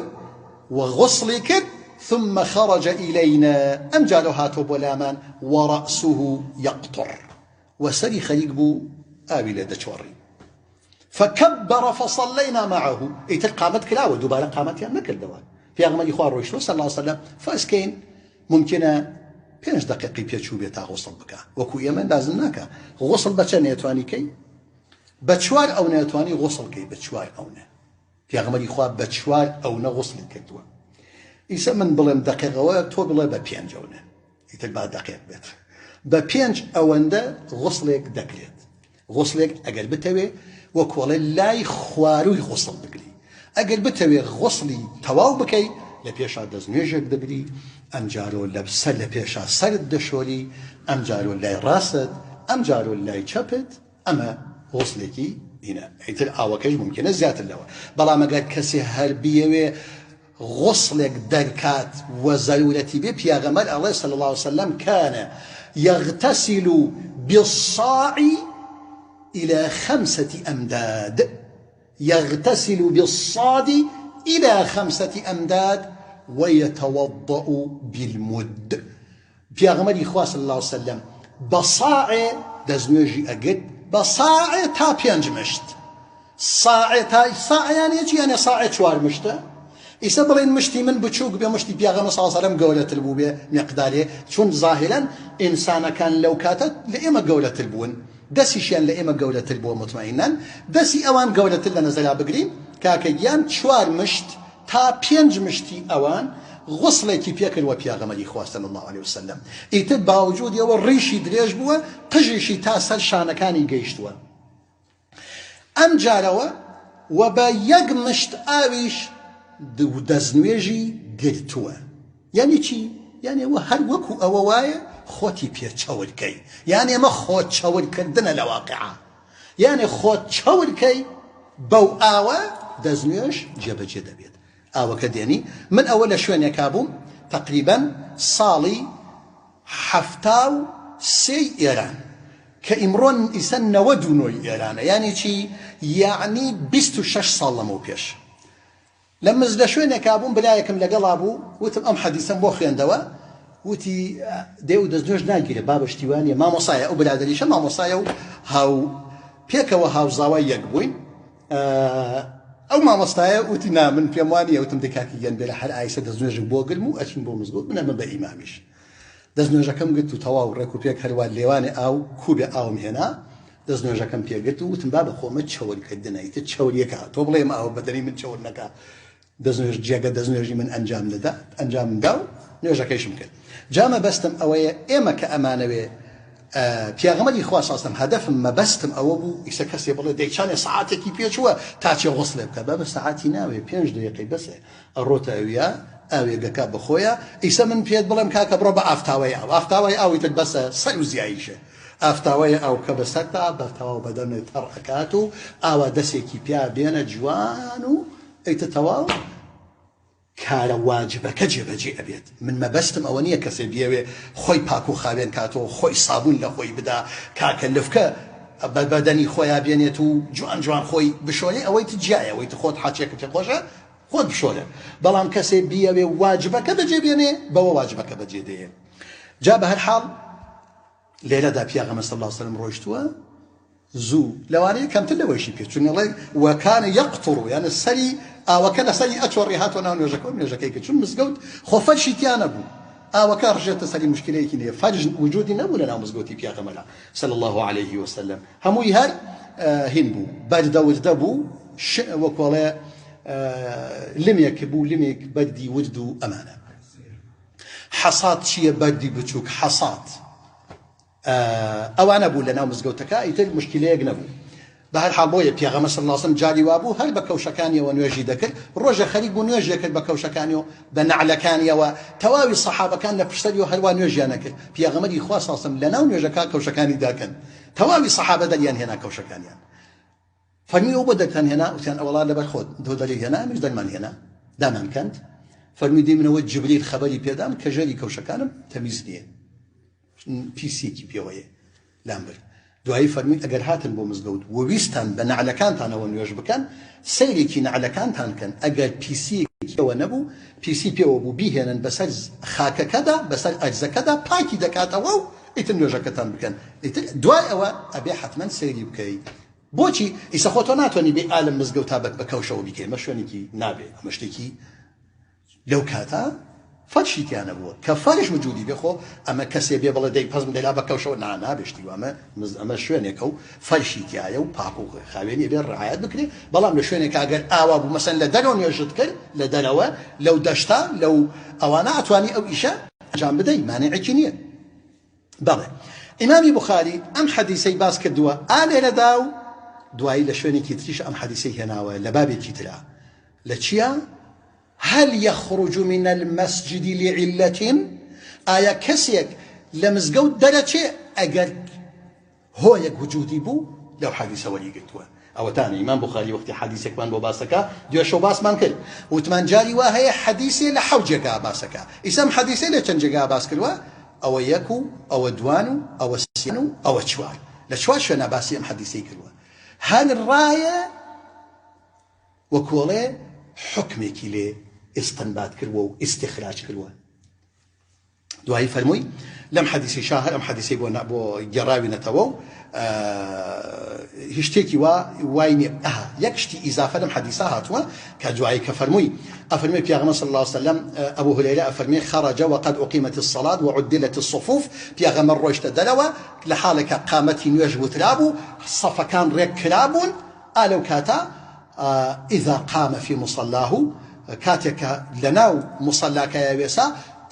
و غوسڵی کرد ثم خرج إلينا ئەمجارەو هاتۆ بۆ لامان ورأسه يقطر و سەری خەریک بوو ئاوی لێ دەچۆڕی فكبر فصلينا معه ئیتر قامەت کراوە دووبارە قامەتیان نەکردەوە پێغەمبەری خوا ڕۆیشتوە صلی الله علیه وسلم فەرزکەین مومکینە پێنج دەقیقەی پێ چووبێ تا غوسڵ بکا وەکو ئێمە لازم ناکا غوسڵ بە چەند ئەتوانی کەی بە چوار ئەونە ئەتوانی غوسڵ کەی بە چوار ئەونە پێغەمبەری خوا بە چوار ئەونە غوسڵی کردووە ئیسە من بڵێم دەقیقەوە تۆ بڵێ بە پێنج ئەونە ئیتر با دەقیق بێت بە پێنج ئەوەندە غوسڵێک دەکرێت غوسڵێک ئەگەر بتەوێ وەکۆڵێ لای خوارووی غوسڵ بگری ئەگەر بتەوێ غوسڵی تەواو بکەی لە پێشا دەست نوێژێک دەگری ئەمجارۆ لە سەر لە پێشا سەرت دەشۆری ئەمجارۆ لای ڕاستت ئەمجارۆ لای چەپت ئەمە غوسڵێکی هینە ئیتر ئاوەکەش مومکینە زیاتر لەوە بەڵام ئەگەر کەسێ هەر بیەوێ غوسڵێک دەرکات و زەرورەتی بێ پیاغەمبەر ئەڵێ صلی اللە علیە وسلم کان یغتسل بالصاع الى خمسة امداد یغتسل بالصاد الى خمسة امداد ویتوضأ بالمد پیاغەمبەری خوا صلی اللە علیە وسلم بە صاعێ دەستنوێژی ئەگرت بە صاعێ تا پێنج مشت ساعێ تا ساعێ یانێ چی یانێ ساعێ چوار مشتە ئیسە بڵێن مشتی من بچووک بێ مشتی پیاغەمبەر صلی اللە علیه وسلم گەورەتر بوو بێ مقدارێ چون ظاهرا ئینسانەکان لەو کاتە لە ئێمە گەورەتر بوون دەسیشیان لە ئێمە گەورەتر بووە مطمئنن دەسی ئەوان گەورەتر لە نەزەرا بگرین کاکە گیان چوار مشت تا پێنج مشتی ئەوان غوسڵێکی پێکرد وە پیاغەمەری خوا صلی اللە علیه وسلم ئیتر باوجودی ئەوە ڕیشی درێژ بووە قژیشی تا سەر شانەکانی گەیشتووە ئەم جارەوە و بە یەک مشت ئاویش دەستنوێژی گرتووە یانی چی؟ یانی ئەوە هەر وەکو ئەوە وایە خۆتی پێ چەور کەی یانی ئەمە خۆ چەور کردنە لە واقعا یانی خۆت چەور کەی بەو ئاوە دەستنوێژ جێبەجێ دەبێت ئاوەکە دێنی من ئەوە لە شوێنێکا بووم تقریبا ساڵی 73ی ئێران. کە ئیمڕۆ ئیسە 99 ی ئێرانە یانی چی یەعنی 26 ساڵ لەمەو پێش لە مز لە شوێنێکا بووم برایەکم لەگەڵا بوو وتم ئەم حەدیسەم بۆ خوێندەوە وتی دێ و دەستنوێژ ناگیرێ بابە شتی وا نییە مامۆسایە ئەو برادەریشە مامۆسایە و هاو پێکەوە هاوزاوای یەک بووین ئەو مامۆستایە وتی نا من پێم وا نییە وتم دەی کاکی گیان بێرە هەر ئایسە دەستنوێژم بۆ گرم و ئەچین بۆ مزگەوت من ئەمە بە ئیمامیش دەستنوێژەکەم گرت و تەواو ڕێک و پێک هەروا لێوانێ ئاو کوبێ ئاوم هێنا دەستنوێژەکەم پێ گرت و وتم بابە خۆ ئەمە چەور کردنە ئیتر چەوریەکە تۆ بڵێ ئەمە ئاوە بەدەنی من چەور نەکا دەستنوێژ جێگە دەستنوێژی من ئەنجام دەدا ئەنجامم دا و نوێژەکەیشم کرد جا مەبەستم ئەوەیە ئێمە کە ئەمانەوێ پیاغەمبەری خوا صلی الله هەدەفم مەبەستم ئەوە بوو ئیسە کەسێ بڵێ دەی چانێ سەعاتێکی پێچووە تا چێ غوسلێ بکە بابە سەعاتی ناوێ پێنج دقیقەی بەسێ ئەڕۆتە ئەویا ئاوێگەکە بەخۆیە ئیسە من پێت بڵێم کاکە بڕۆ بە ئافتاوەی ئاو ئافتاوەی ئاوی تر بەسە سەر و زیاییشە ئافتاوەی ئاو کە بەسەرتا بە تەواو بەدەنت تەڕ ئەکات و ئاوا دەسێکی پیا بێنە جوان و ئیتر تەواو کارە واجبەکە جێبەجێ ئەبێت من مەبەستم ئەوە نییە کەسێ بیەوێ خۆی پاک و خاوێن کاتەوە خۆی سابوون لە خۆی بدا کاکە لفکە بە بەدەنی خۆیا بێنێت و جوان جوان خۆی بشۆرێ ئەوەی تر جیایە ئەوەی تر خۆت حاچێکت پێ خۆشە خۆت بشۆرە بەڵام کەسێ بیەوێ واجبەکە بەجێ بێنێ بەوە واجبەکە بەجێ دێ جا بە هەر حاڵ لێرەدا پیاغەمبەر صلی اللە علیه وسلم ڕۆیشتووە زوو لەوانەیە کەمتر لەوەیشی پێ چون ئەڵێ وەکانە یەقتڕ یانە سەری ئاوەکە لەسەری ئەچۆڕی هاتووە ناو نوێژەکە و نوێژەکەی کرد چون مزگەوت خۆ فەرشی تیا نەبوو ئاوەکە ڕژێتە سەری مشکلەیەکی نییە فەرش وجودی نەبوو لە ناو مزگەوتی پیاغەمبەرا صلی الله علیه وسلم هەمووی هەر هین بوو بەردە وردە بوو وەکۆڵێ لمێک بوو لمێک بەردی ورد و ئەمانە حەسات چییە بەردی بچووک حەسات ئەوانە بوو لەناو مزگەوتەکە ئیتر مشکلەیەک نەبوو بە هەر حاڵ بۆیە پێغەمبەر صلی اللە علیه وسلم جاری وابوو هەر بە کەوشەکانیەوە نوێژی دەکرد ڕۆژە خەریک بوو نوێژ دەکرد بە کەوشەکانیەوە بە نەعلەکانیەوە تەواوی سەحابەکان لە پشتەریەوە هەروا نوێژیان نەکرد پێغەمبەری خوا صلی اللە علیه وسلم لەناو نوێژەکە کەوشەکانی داکەن تەواوی سەحابە دەریان هێنا کەوشەکانیان فەرمووی ئەو بۆ دەرتان هێنا؟ وتیان ئەوەڵا لەبەر خۆت تۆ دەری هێنا ئەمیش دەرمان هێنا دامان کەند. فەرمووی دەی منەوە جبریل خەبەری پێدام کە ژێری کەوشەکانم تەمیز نییە پیسیەکی پێوەیە لام برد. دوایی فەرمووی ئەگەر هاتن بۆ مزگەوت و ویستان بە نەعلەکانتانەوە نوێژ بکەن سەیرێکی نەعلەکانتان بکەن ئەگەر پیسیەکی پێوە نەبوو پیسی پێوە بوو بیهێنن بەسەر خاکەکەدا بەسەر ئەرزەکەدا پاکی دەکاتەوە و ئیتر نوێژەکەتان بکەن ئیتر دوای ئەوە ئەبێ حەتمەن سەیری بکەی بۆچی ئیسە خۆ تۆ ناتوانی بێی ئالم مزگەوتا بە بە کەوشەوە بیکەی ئەمە شوێنێکی نابێ ئەمە شتێکی لەو کاتە فەرشی تیا نەبووە کە فەرش وجودی بێ خۆ ئەمە کەسێ بێ بڵێ دەی پەزم دەلا بە کەوشەوە نا نابێ شتی وا ئەمە ئەمە شوێنێکە و فەرشی تایە و پاک و خاوێنی بێ ڕعایەت بکرێ بەڵام لە شوێنێک ئەگەر ئاوا بوو مەسەن لە دەرەوە نوێژت کرد لە دەرەوە لەو دەشتا لەو ئەوانە ئەتوانی ئەو ئیشە ئەنجام بدەی مانعێکی نییە بەڵێ ئیمامی بوخاری ئەم حەدیسەی باس کردووە ئا لێرەدا و دوایی لە شوێنێکی تریش ئەم حەدیسەی هێناوە لە بابێکی ترا لە چیا هل يخرج من المسجد لعلة ئایا کەسێک لە مزگەوت دەرەچێ ئەگەر هۆیەک وجودی بوو لەو حەدیسە وەری گرتووە ئەوەتانە ئیمام بوخاری وەختی حەدیسێکمان بۆ باسەکا دوێ شەو باسمان کرد وتمان جاری وا هەیە حەدیسێ لە حەو جێگا باسەکا ئیسە ئەم حەدیسەی لە چەند جێگا باس کردوە ئەوە یەک و ئەوە دوان و ئەوە سیان و ئەوە چوار لە چوار شوێنا باسی ئەم حەدیسەی کردوە هەر ڕایە وەکۆڵێ حوکمێکی لێ ئیستنبات کردوە و ئیستخراج کردوە دوایی فەرمووی، لەم حەدیسەیشا هەر ئەم حەدیسەی بۆ بۆ گێڕاوینەتەوە و هیچ شتێکی وا وای نییە. ئەها یەک شتی ئیزافە لەم حەدیسە هاتووە کە دوایی کە فەرمووی ئەفەرموێ پیاغەمبەر صلی الله علیه وسلم ئەبو هورەیرە ئەفەرمێ خرج وقد اقیمت الصلاة وعدلت الصفوف پیاغەمبەر ڕۆیشتە دەرەوە لە حاڵێکا قامەتی نوێژ وترابوو سەفەکان ڕێک کرابوون ئا لەو کاتە اذا قام فی مصلاه کاتێک کە لەناو مصلاکەیا وێسا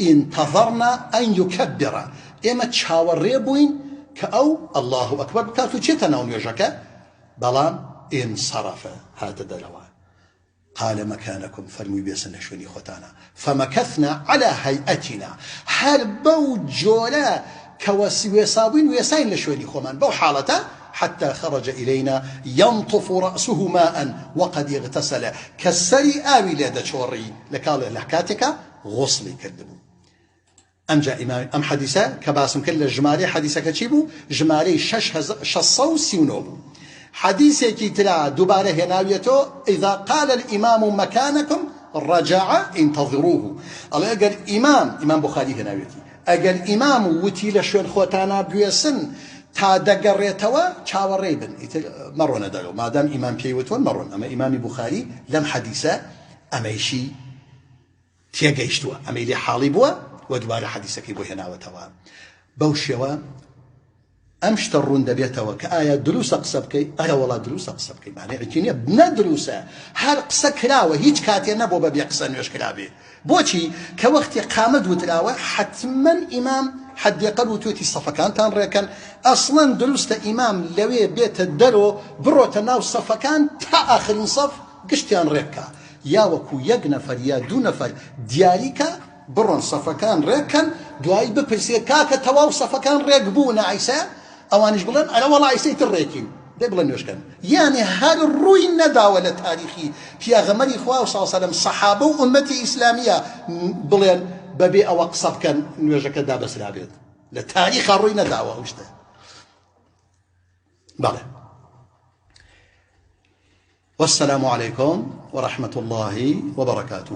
انتظرنا ان یکبر ئێمە چاوەڕێ بووین کە ئەو اللە اکبر بکات و چێتە ناو نوێژەکە بەڵام انصرف هاتە دەرەوە قال مکانکم فەرمووی بێسن لە شوێنی خۆتانا فمکثنا علی هیئتنا هەر بەو جۆرە کە وێسابووین وێساین لە شوێنی خۆمان بەو حاڵەتە حتى خرج إلينا ينطف رأسه ماء وقد اغتسل کە سەری ئاوی لێ دەچۆڕی لە کاڵێ لە کاتێکا غوسڵی کردبوو. ئەمجا ئیمام ئەم حەدیسە کە باسم کرد لە ژمارەی حەدیسەکە چی بوو؟ ژمارەی 639 بوو. حەدیسێکی ترا دووبارە هێناویەتۆ اذا قال الامام مکانکم رجع انتظروه ئەڵێ ئەگەر ئیمام ئیمام بخاری هێناویەتی ئەگەر ئیمام وتی لە شوێن خۆتانا بوێسن تا دەگەڕێتەوە چاوەڕێی بن ئیتر مەڕۆنە دەرەوە مادام ئیمام پێی وتون مەڕۆن ئەمە ئیمامی بخاری لەم حەدیسە ئەمەیشی تێگەیشتووە ئەمەی لێ حاڵی بووە و دووبارە حەدیسەکەی بۆ هێناوەتەوە. بەو شێوە ئەم شتە ڕوون دەبێتەوە کە ئایا دروستە قسە بکەی؟ ئەرە وەڵا دروستە قسە بکەی، مانعێکی نییە، نە دروستە هەر قسە کراوە، هیچ کاتێ نەبووە بە بێ قسە نوێژ کرابێ. بۆچی؟ کە وەختێ قامەت وتراوە حەتمەن ئیمام حەدێقەل وتوێتی سەفەکانتان ڕێکەن، ئەسڵەن دروستە ئیمام لەوێ بێتە دەرۆ بڕۆتە ناو سەفەکان تا ئاخرین سەف گشتیان ڕێککا، یا وەکو یەک نەفەر یا دوو نەفەر دیاری کا بڕۆن سەفەکان ڕێک کەن دوایی بپرسێ کاکە تەواو سەفەکان ڕێک بوونە ئەیسە ئەوانیش بڵێن ئەرە وەڵا ئەیسە ئیتر ڕێکین دەی بڵێن نوێژ کەن یانێ هەر ڕووی نەداوە لە تاریخی پیاغەمەری خوا و صلی سەلەم سەحابە و ئومەتی ئیسلامیە بڵێن بەبێ ئەوە قسە بکەن نوێژەکە دابەسرابێت لە تاریخا ڕووی نەداوە ئەو شتە بەڵێ والسلام علیکم ورحمة اللە وبرکاته.